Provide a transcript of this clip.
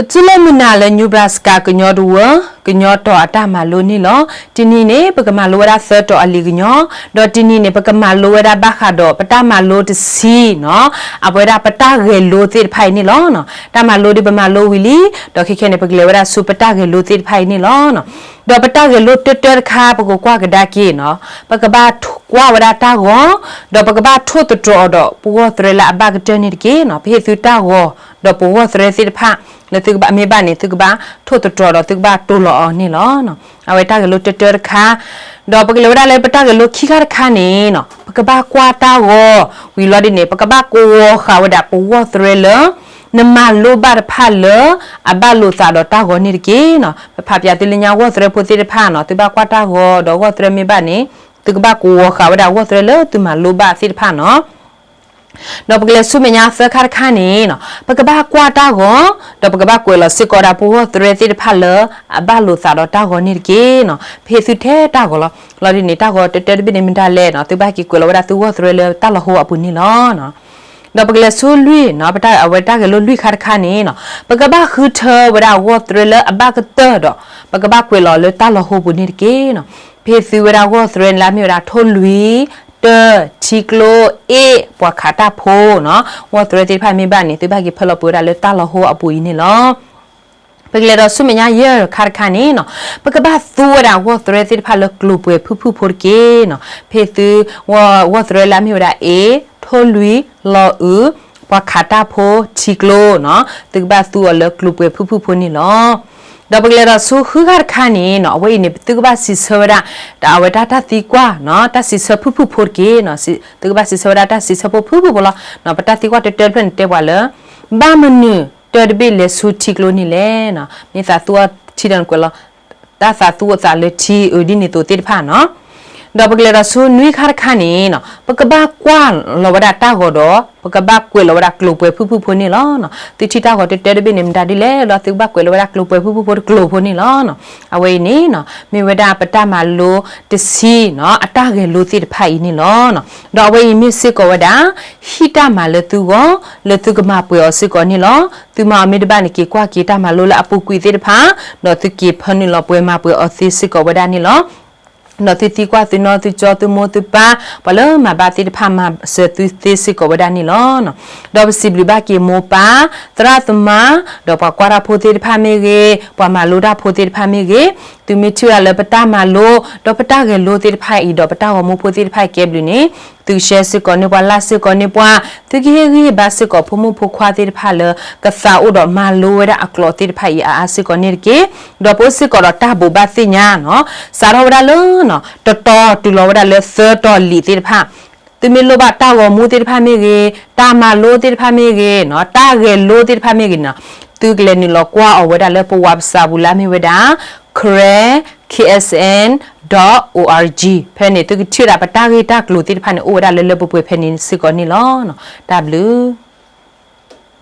ပတူၢ်လိာ်မုာ်နၤလၢ Nebraska ကညီတဝၢ ကညီတီၤအတၢ်မၤလိန့ၣ်လီၤ. တနံၤန့ၣ် ပကမၤလိဝဲဒၣ်သၢတီၤအလံာ်ကညီ, ဒီးတနံၤန့ၣ် ပကမၤလိဝဲဒၣ်ဘၣ်ဃးဒီးပတၢ်မၤလိတဆံနီၤ, အဝဲဒၣ်ပတၢ်ဂဲၤလိသ့ၣ်တဖၣ်အံၤန့ၣ်လီၤ. တၢ်မၤလိဒီးပမၤလိဝံၤလံ, ဒီးခဲခဲန့ၣ် ပကလဲၤဝဲဒၣ်ဆူပတၢ်ဂဲၤလိသ့ၣ်တဖၣ်အံၤန့ၣ်လီၤ. ဒီးပတၢ်ဂဲၤလိတၢတၢတခါ ပကကွၢ်ကဒါက့ၤနီၤ, ပကဘၣ်ကွၢ်ဝဲဒၣ်တၢ်ဂီၤ, ဒီးပကဘၣ်ထိၣ်သတြီၤအီၤဒီးပဂီၢ်သရဲလၢအဘၣ်ကတၢၢ်န့ၣ်တက့ၢ်နီၤ. ပဟ့ၣ်သုတၢ်ဂီၤ, ဒီးပဂီၢ်သရဲသ့ၣ်တဖၣ်, လၢသုကဘၣ်မ့ၢ်ဘၣ်န့ၣ် သုကဘၣ်ထိၣ်သတြီၤဒီးသုကဘၣ်တိၤလီၤအီၤန့ၣ်လီၤ. အဝဲတၢ်ဂဲၤလိတၢတၢတခါ, ဒီးပကလဲၤဝဲဒၣ်လၢပတၢ်ဂဲၤလိခံခါတခါန့ၣ်နီၤ, ပကဘၣ်ကွၢ်တၢ်ဂီၤ, ဝံၤလီၤဒ်န့ၣ် ပကဘၣ်ကဝီၤဃာ်ဝဲဒၣ်ပဂီၢ်သရဲလၢ နမၤလိဘၣ်တဖၣ်လၢ အဘၣ်လိာ်သးဒီးတၢ်ဂီၤန့ၣ်တက့ၢ်နီၤ. ပဖးပၠးသုလၢညါဂီၢ်သရဲဖိသ့ၣ်တဖၣ်နီၤ, သုဘၣ်ကွၢ်တၢ်ဂီၤ, ဒီးဂီၢ်သရဲမ့ၢ်ဘၣ်န့ၣ် သုကဘၣ်ကဝီၤဃာ်ဝဲဒၣ်ဂီၢ်သရဲလၢသုမၤလိဘၣ်သ့ၣ်တဖၣ်နီၤ. ဒီးပကလဲၤဆူမဲာ်ညါသၢခါတခါန့ၣ်နီၤ, ပကဘၣ်ကွၢ်တၢ်ဂီၤ, ဒီးပကဘၣ်ကွဲးလီၤစ့ၢ်ကီးဒၣ်ပဂီၢ်သရဲသ့ၣ်တဖၣ်လၢ အဘၣ်လိာ်သးဒီးတၢ်ဂီၤန့ၣ်တက့ၢ်နီၤ. ပဟ့ၣ်သုထဲတၢ်ဂီၤလီၤ. လီၤဒ်န့ၣ် တၢ်ဂီၤတၢတၢတဘ့ၣ်န့ၣ်မတၤလဲၣ်နီၤ, သုဘၣ်က့ၤကွဲးလီၤဝဲဒၣ်သုဂီၢ်သရဲလၢတၢ်လီၤဟိအပူၤန့ၣ်လီၤ. ဒီးပကလဲၤဆူလွံၢ်နီၤ, အဝဲတၢ်ဂဲၤလိလွံၢ်ခါတခါန့ၣ်နီၤ, ပကဘၣ်ဃုထၢဝဲဒၣ်ဂီၢ်သရဲလၢအဘၣ်ကတၢၢ်ဒီး ပကဘၣ်ကွဲးလီၤလၢတၢ်လီၤဟိပူၤန့ၣ်တက့ၢ်နီၤ. ပဟ့ၣ်သုဝဲဒၣ်ဂီၢ်သရဲလၢအမ့ၢ်ဝဲဒၣ်ထိၣ်လွံၢ်, တၢ, ထံကျိ, အ့ၣ်, ပှၤခးတၢ်ဖိနီၤ. ဂီၢ်သရဲသ့ၣ်တဖၣ်မ့ၢ်ဘၣ်န့ၣ် သုဘၣ်က့ၤဖၢလီၤပှ့ၤဝဲဒၣ်လၢတၢ်လီၤဟိအပူၤအံၤန့ၣ်လီၤ. ပကလဲၤဒီးဆူမဲာ်ညါယဲၢ်ခါတခါန့ၣ်နီၤ, ပကဘၣ်သူဝဲဒၣ်ဂီၢ်သရဲသ့ၣ်တဖၣ်လၢကျိၤပှဲၤဖုၣ်ဖုၣ်ဖိတက့ၢ်နီၤ. ပဟ့ၣ်သု ဂီၢ်သရဲလၢအမ့ၢ်ဝဲဒၣ် အ့ၣ်, ထိၣ်လွံၢ်, လီၤအုး, ပှၤခးတၢ်ဖိ, ထံကျိနီၤ. သုကဘၣ်သူအီၤလၢကျိၤပှဲၤဖုၣ်ဖုၣ်ဖိန့ၣ်လီၤ. ဒီးပကလဲၤဒီးဆူဃုခါတခါန့ၣ်နီၤ, အဝဲအံၤန့ၣ် သုကဘၣ်စံးဆၢဝဲဒၣ် တၢ်အဝဲတၢ်တၢ်သံကွၢ်နီၤ, တၢ်စံးဆၢဖုၣ်ဖုၣ်ဖိတက့ၢ်နီၤ. သုကဘၣ်စံးဆၢဝဲဒၣ်တၢ်စံးဆၢဖိဖုၣ်ဖုၣ်ဖိလီၤ. ပတၢ်သံကွၢ်တၢတၢတဖျၢၣ်န့ၣ်တဲပှၤလၢ ဘၣ်မနုၤတၢတဘ့ၣ်လဲၤဆူထံကျိန့ၣ်လဲၣ်နီၤ. မ့ၢ်သးသူအီၤထံဒီးနကွဲးလီၤ တၢ်သးသူအသးလၢထံအုးဒ်န့ၣ်သိးသ့ၣ်တဖၣ်နီၤ. ဒီးပကလဲၤဒီးဆူနွံခါတခါန့ၣ်နီၤ, ပကဘၣ်ကွၢ်လီၤဝဲဒၣ်တၢ်ဂီၤဒီး ပကဘၣ်ကွဲးလီၤဝဲဒၣ်ကျိၤပှဲၤဖုၣ်ဖုၣ်ဖိန့ၣ်လီၤ. သုထံၣ်တၢ်ဂီၤတၢတၢတဘ့ၣ်န့ၣ် မတၤဒ်လဲၣ်လီၤ, သုကဘၣ်ကွဲးလီၤဝဲဒၣ်ကျိၤပှဲၤဖုၣ်ဖုၣ်ဖိတကျိၤဖိန့ၣ်လီၤ. အဝဲအံၤန့ၣ်နီၤ, မ့ၢ်ဝဲဒၣ်ပတၢ်မၤလိတဆံနီၤ, အတၢ်ဂဲၤလိသ့ၣ်တဖၣ်အံၤန့ၣ်လီၤ. ဒီးအဝဲအံၤမ့ၢ်စ့ၢ်ကီးဝဲဒၣ် ဟံၣ်တၢ်မၤလၢသုဂီၢ် လၢသုကမၤပှဲၤအီၤစ့ၢ်ကီးန့ၣ်လီၤ. သုမၤအီၤမ့ၢ်တဘၣ်န့ၣ် က့ၤကွၢ်က့ၤတၢ်မၤလိလၢအပူၤကွံာ်သ့ၣ်တဖၣ်, ဒီးသုက့ၤဖၢနုာ်လီၤပှဲၤမၤပှဲၤအီၤသ့စ့ၢ်ကီးဝဲဒၣ်န့ၣ်လီၤ. ဒီးသုသံကွၢ်သုနီၢ်သုကၠီသုမိၢ်သုပၢ် ပှၤလၢမၤဘၣ်သ့ၣ်တဖၣ် မၤစၢၤသုသ့စ့ၢ်ကီးဝဲဒၣ်န့ၣ်လီၤ. ဒီးပစံးဘျုးဘၣ်က့ၤမိၢ်ပၢ်, သရၣ်သမါ, ဒီးပှၤကွၢ်တၢ်ဖိသ့ၣ်တဖၣ်မ့ၢ်ဂ့ၤ, ပှၤမၤလိတၢ်ဖိသ့ၣ်တဖၣ်မ့ၢ်ဂ့ၤ, သုမ့ၢ်ထံၣ်ဝဲဒၣ်လၢပတၢ်မၤလိ ဒီးပတၢ်ဂဲၤလိသ့ၣ်တဖၣ်အံၤ ဒီးပတၢ်ဂီၤမူဖိသ့ၣ်တဖၣ်အံၤကဲဘျုးန့ၣ်, သုကshareစ့ၢ်ကီးန့ၢ်ပှၤ likeစ့ၢ်ကီးန့ၢ်ပှၤ, သုကဟ့ၣ်ဂံၢ်ဟ့ၣ်ဘါစ့ၢ်ကီးဖိမုၣ်ဖိခွါသ့ၣ်တဖၣ်လၢ ကသးအိၣ်ဒီးမၤလိဝဲဒၣ်အကျိာ်သ့ၣ်တဖၣ်အံၤအါအါစ့ၢ်ကီးန့ၣ်တက့ၢ်. ဒီးပအိၣ်စ့ၢ်ကီးဒီးတၢ်ဘိးဘၣ်သ့ၣ်ညါနီၤ, စးထီၣ်ဝဲဒၣ်လၢ တတီၤတုၤလီၤဝဲဒၣ်လၢသၢတီၤလံာ်သ့ၣ်တဖၣ်, သုမ့ၢ်လိၣ်ဘၣ်တၢ်ဂီၤမူသ့ၣ်တဖၣ်မ့ၢ်ဂ့ၤ, တၢ်မၤလိသ့ၣ်တဖၣ်မ့ၢ်ဂ့ၤနီၤ, တၢ်ဂဲၤလိသ့ၣ်တဖၣ်မ့ၢ်ဂ့ၤနီၤ, သုကလဲၤနုာ်လီၤကွၢ်အီၤဝဲဒၣ်လၢပဝးပစးပူၤလၢအမ့ၢ်ဝဲဒၣ် Karen K S N dot O R G ဖဲန့ၣ် သုကထံၣ်ဝဲဒၣ်ပတၢ်ဂ့ၢ်တၢ်ကျိၤသ့ၣ်တဖၣ်န့ၣ် အိၣ်ဝဲဒၣ်လၢလၢပှဲၤပှဲၤဖဲန့ၣ်စ့ၢ်ကီးန့ၣ်လီၤ. တၢ်ဘျုး